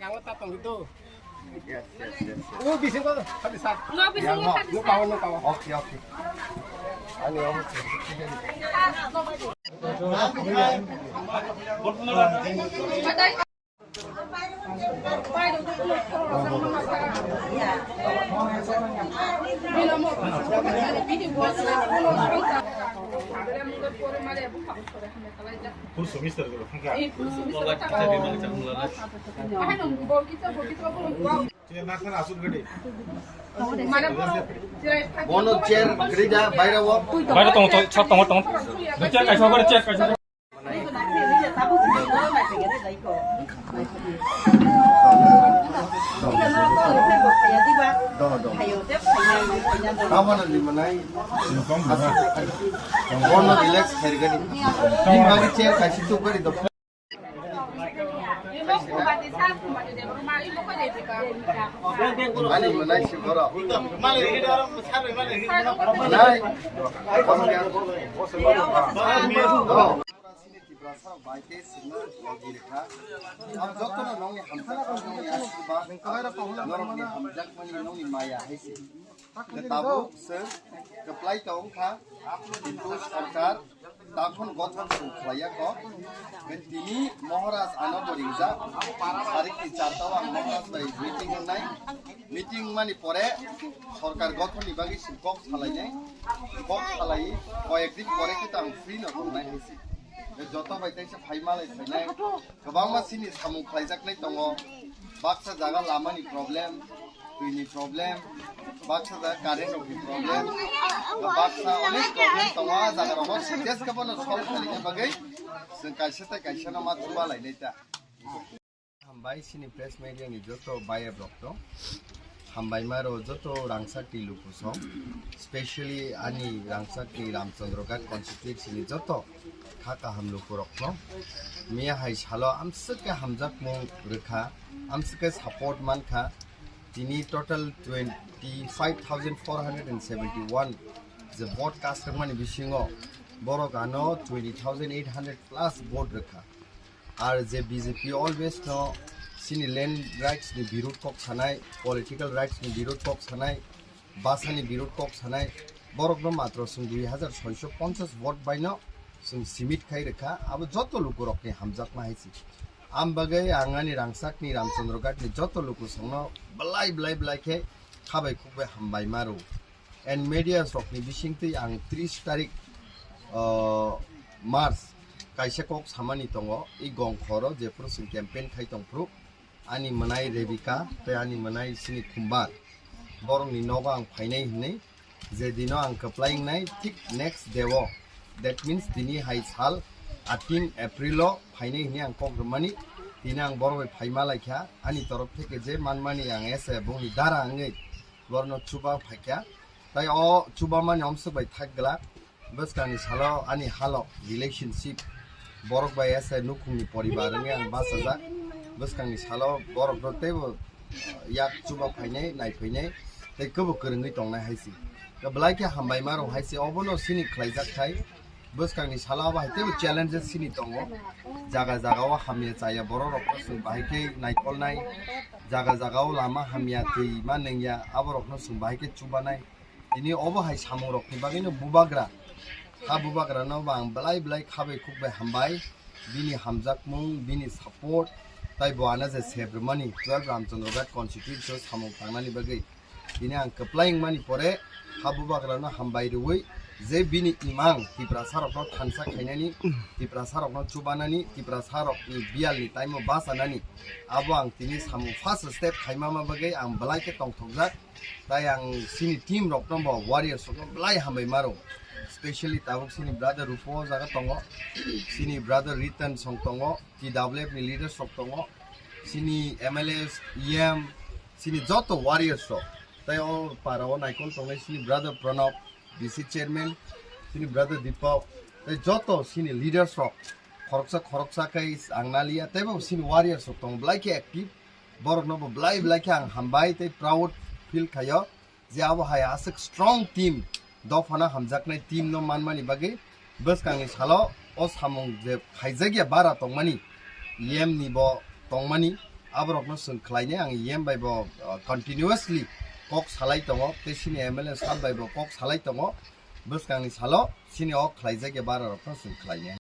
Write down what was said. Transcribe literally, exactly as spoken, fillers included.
Yes, yes, yes, yes. Oh, bisingo, tadi sa. No, bisingo, tadi sa. No, kawan, no, kawan. Okay, okay. Ani, oh, Bono chair, gerija, baira wo. Baira tongo, tongo, sak tongo, tongo. Chair kaisa, baira chair kaisa. Bono relax khairgani. Bini bagwi chair kaisa chukgani do. Ani manai si boro. Manai. Tiprasa bai te sima logi rekha. Ang joto no nongni hamjak, nongni asirba, norokni hamjakmani, nongni maya hai se. Tabuk se keplai tong kha, kintu sorkar takhon gothon sung khlaiya kho. Tini Maharaj ano bo ringjak, tarikni char tao ang Maharaj bai meeting wngnai. Meeting mani pore sorkar gothon ni bagwi sung kok salainai. Kok salai koyek din pore khe tang free no tongnai hai se. Joto bai teisa phai malai phainai. Kwbangma sini samung khlaijaknai tongo. Baksa jaga lamani problem, twini problem, baksa jaga current rokni problem, baksa onek problem tongo. A jaga rogo sitwes khe bono solve khaina bagwi chwng kaisa tai kaisa no ma chuba lainai ta. Hambai sini press media ni joto bayap rok to. Hambai maro joto rangsak ni luku song. Specially ani rangsak ni Ramchandra Ghat constituency ni joto kha kaham lukurokno. Miya hai salo amswk khe hamjakmung rwkha, amswk khe support mankha. Tini total twenty five thousand four hundred and seventy one je vote cast rwkmani bisingo borok ano twenty thousand eight hundred plus vote rwkha. Ar je B J P always no sini land rights ni birud kok sanai, political rights ni birud kok sanai, basa ni birud kok sanai, borok no matro chwng dui hazar soiso ponchas vote bai no chwng simit khai rwkha, abo joto lukurok ni hamjakma hai se. Am bagwi ang ani rangsak ni Ramchandra Ghat ni joto luku song no belai belai belai khe khabai khukbai hambai ma rw. And media rokni bisingtwi ang tris tarik, o, March kaisa kok samani tongo, i gongkhoro jephuru chwng campaign khai tongphuru, ani mwnai Rebika tei ani mwnai sini Khumbar, borokni nogo ang phainai hinwi. Je dino ang kwplai wngnai, thik next day o, that means tini hai sal eighteen April o phainai hinwi ang kok rwmani. Tini ang borok bai phaima laikha, ani torop theke je manmani ang ese bongni dara wngwi borokno chuba phaikha. Tai o chubamani omswk bai thak glak. Bwskangni salo ani halo relationship borok bai ese nukhungni poribar wngwi ang bachajak. Bwskangni salo borokno teibo yak chuba phainai, nai phainai, tei kwbo kwrwngwi tongnai hai se. Belai khe hambai ma rw hai se, obono sini khlaijak khai. Bwskangni salo abo hai teibo challenges sini tongo. Jaga jaga o hamya chaya borok rokno chwng bahai khe naikolnai. Jaga jaga o lama hamya, twi ma nengya, abo rokno chwng bahai khe chubanai. Tini obo hai samung rokni bagwino bubagra. Ha bubagrano bo ang belai belai khabai khukbai hambai. Bini hamjakmung, bini support, tai bo ano je sep rwmani twelve Ramchandra Ghat constituency o samung tangnani bagwi. Tini ang kwplai wngmani pore ha bubagrano hambai rwui je bini imang Tiprasa rokno thansa khainani, Tiprasa rokno chubanani, Tiprasa rokni biyalni time o bachanani, abo ang tini samung first step khaimama bagwi ang belai khe tongthokjak. Tai ang sini team rokno bo warriors rokno belai hambai ma rw. Specially tabuk sini brother Rupo o jaga tongo, sini brother Ritan song tongo, T W F ni leaders rok tongo, sini M L As, E M, sini joto warriors rok. Tai o para o naikol tongnai sini brother Pranab, V C chairman, sini brother Deepak, tai joto sini leaders rok khoroksa khoroksa khe ang naliya, teibo sini warriors rok tongo belai khe active. Borokno bo belai belai khe ang hambai tei proud feel khaio je abo hai aswk strong team, dophano hamjaknai team no manmani bagwi bwskangni salo o samung je khaijakya bara tongmani, E M ni bo tongmani, aborokno chwng khlainai, ang E M bai bo, uh, continuously kok salai tongo, tei chini M L A sir bai bo kok salai tongo. Bwskangni salo chini o khlaijak ya bara rokno chwng khlainai.